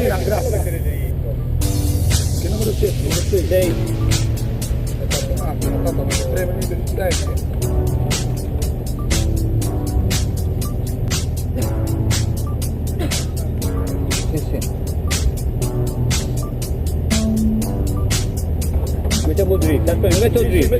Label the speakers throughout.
Speaker 1: Cammina, grazie. Che numero siete? Numero 6? 6. È fatto un attimo, tanto 3 minuti di tempo.
Speaker 2: Sì, sì. Mettiamo dritto, aspetta, metto dritto.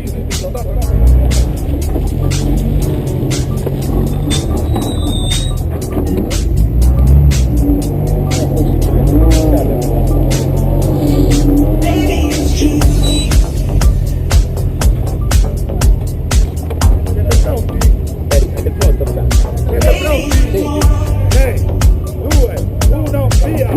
Speaker 1: Siete pronti?
Speaker 2: È pronto, Franco?
Speaker 1: Siete pronti?
Speaker 2: Sì.
Speaker 1: 3, 2, 1, via!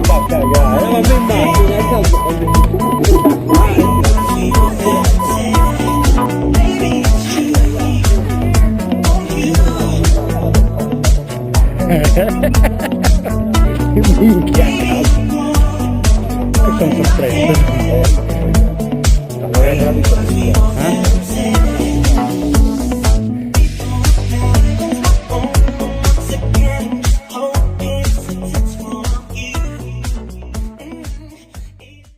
Speaker 2: Va a cagare, ma in macchina, intanto...
Speaker 1: Minchia, cazzo. Che sono sorpreso. Eh?